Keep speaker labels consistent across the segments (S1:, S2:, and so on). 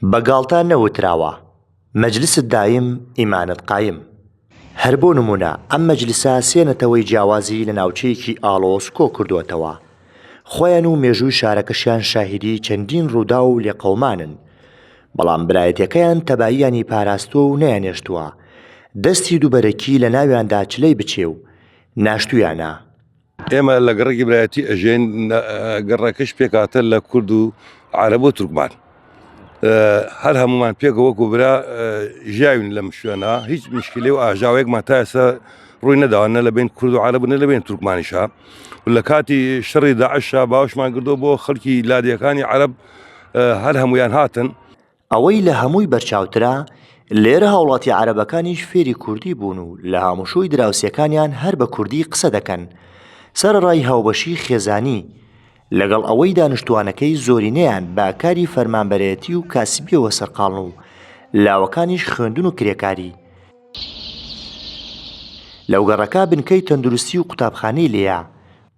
S1: بە گاڵتە نەوتراوە، مەجلست دایم ئیمانت قایم. هەر بۆ نموونە ئەم مەجلسە سێ نەتەوەی جیاوازی لە ناوچەیەکی ئاڵۆز کۆ کردووەتەوە. خۆیان و مێژووی شارەکەشیان شاهیدی چەندین ڕووداو و لێقەومانن. بەڵام برایەتیەکەیان تەباییانی پاراستووە و نەیانهێشتووە دەستی دووبەرەکی لە ناویاندا چلەی بچێ و ناشتوویانە.
S2: ئێمە لە گەڕەکی برایەتی ئەژێن گەڕەکەش پێکاتە لە کورد و عەرەب و تورکمان هەر هەمومان پێکە وەکو برا ژیاوین لەم شوێنە هیچ مشکلی و ئاژاوەیەکمان تا ئێستا ڕووی نەداوە نە لە بین کورد و عەرەب نە لە بین تورکمانیشا و لە کاتی شەڕی داعشا باوەشمان کردو بۆ خەڵکی لادێکانی عەرەب هەر هەمویان هاتن
S1: ئەوەی لە هەمووی بەرچاوترە، لێرە هاوڵاتی عەرەبەکانیش فێری کوردی بوون و لە هاموشۆی دراوسێکانیان هەر بە کوردی قسە دەکەن، سەرەڕای هاوبەشی خێزانی، لەگەڵ ئەوەی دانیشتووانەکەی زۆرینەیان بە کاری فەرمانبەرێتی و کاسبییەوە سەرقاڵن و لاوەکانیش خوێندن و کرێکاری. لەو گەڕەکە بنکەی تەندروستی و قوتابخانەی لێیە،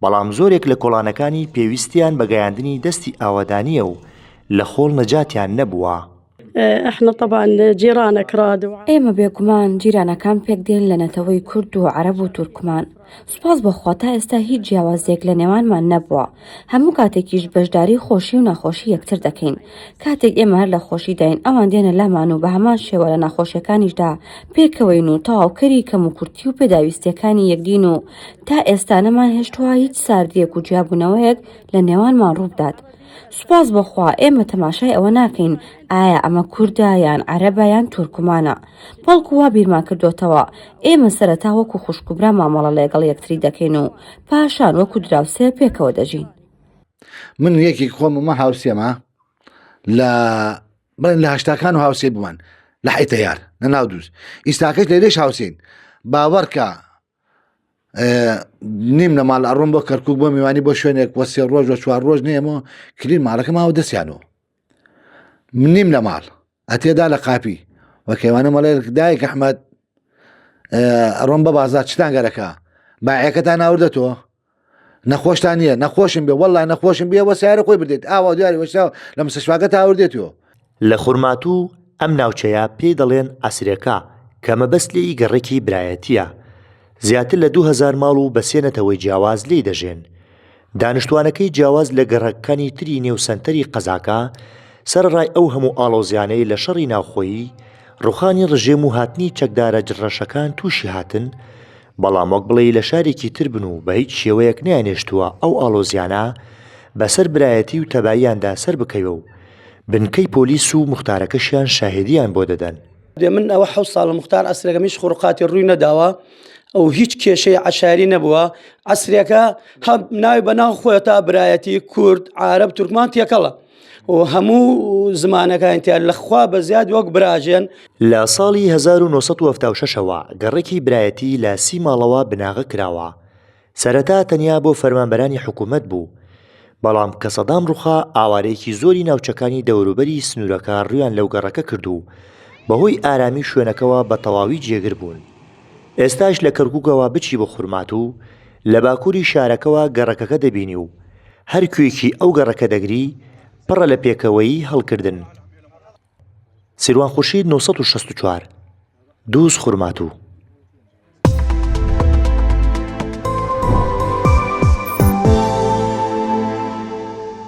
S1: بەڵام زۆرێک لە کۆڵانەکانی پێویستیان بە گەیاندنی دەستی ئاوەدانییە و لە خۆڵ نەجاتیان نەبووە.
S3: ئێمە بێگومان جیرانەکان پێکدێن لە نەتەوەی کورد و عەرەب و تورکمان. سوپاس بۆ خوا تا ئێستا هیچ جیاوازییەک لە نێوانمان نەبووە. هەموو کاتێکیش بەشداری خۆشی و ناخۆشی یەکتر دەکەین. کاتێک ئێمە هەر لە خۆشیداین ئەوان دێنە لامان و بە هەمان شێوە لە ناخۆشیەکانیشدا پێکەوەین و تەواوکەری کەموکورتی و پێداویستیەکانی یەکدین و تا ئێستا نەمانهێشتووە هیچ ساردییەک و جیابوونەوەیەک لە نێوانمان ڕووبدات. سوپاس بۆ خوا ئێمە تەماشای ئەوە ناکەین ئایا ئەمە کوردە یان عەرەبە یان تورکمانە، بەڵکو وا بیرمان کردۆتەوە ئێمە سەرەتا وەکو خوشک و برا مامەڵە لەگەڵ یەکتری دەکەین و پاشان وەکو دراوسێ پێکەوە دەژین.
S4: من یەکێک خۆم ئەمە هاوسێمە لە بڵێن لە هەشتاکان و هاوسێ بوومان لە حەی تەیار لە ناو دووز ئیستاکەش لێرەش هاوسێین باوەڕکە نیم لە ماڵ ئەڕۆم بۆ کەرکک بۆ میوانی بۆ شوێنێک وە سێ ڕۆژ وە چوار ڕۆژ نێمەوە کلین ماڵەکە ماوە دەستیانەوە منیم لە ماڵ ئەتێدا لە قاپی وە کەیوانە مەڵێ دایک ئەحمد ئەڕۆم بە بازار چتان گەرەکە باعەکەتان ناوردە تۆ نەخۆشتان نییە نەخۆشم بێ وەڵا نەخۆشم بێ وە سیارە خۆی بدێت ئاوا دیاری وەشتا لە مستشفاکە تاوردێتەوە
S1: لە خورماتوو ئەم ناوچەیە پێی دەڵێن عەسرێکە کە مەبەست لێی گەڕەکی برایەتییە. زیاتر لە 2000 ماڵ و بە سێ نەتەوەی جیاواز لێی دەژێن. دانیشتوانەکەی جیاواز لە گەڕەکەکانی تری نێو سەنتەری قەزاکە، سەرەڕای ئەو هەموو ئاڵۆزیانەی لە شەڕی ناوخۆیی، ڕوخانی ڕژێم و هاتنی چەکدارە جڕەشەکان تووشی هاتن، بەڵام وەک بڵێی لە شارێکی تر بن و بە هیچ شێوەیەک نەیانهێشتووە ئەو ئاڵۆزیانە بەسەر برایەتی و تەباییاندا سەربکەوێ و بنکەی پۆلیس و موختارەکەشیان شاهێدییان بۆ دەدەن.
S5: من ئەوە حەوت ساڵە موختار عەسرێکم هیچ خروقاتی ڕووی نەداوە و هیچ کێشەی عەشایری نەبووە عەسرێکە هەم ناوی بە ناو خۆی تا برایەتی کورد عارەب تورکمان تێکەڵە و هەموو زمانەکانی تیا لە خوا بە زیاد وەک براژێن.
S1: لە ساڵی 1976 ەوە گەڕەکی برایەتی لە سی ماڵەوە بناغە کراوە، سەرەتا تەنیا بۆ فەرمانبەرانی حکوومەت بوو، بەڵام کە سەدام ڕووخا ئاوارەیەکی زۆری ناوچەکانی دەوروبەری سنوورەکە ڕوویان لەو گەڕەکە کرد و بەهۆی ئارامی شوێنەکەوە بە تەواوی جێگر بوون. ئێستاش لە کەرکووکەوە بچی بۆ خورماتوو لە باکووری شارەکەوە گەڕەکەکە دەبینی و هەر کوێکی ئەو گەڕەکە دەگری پڕە لە پێکەوەیی هەڵکردن. سیروان خورشید 964 دووز خورماتوو.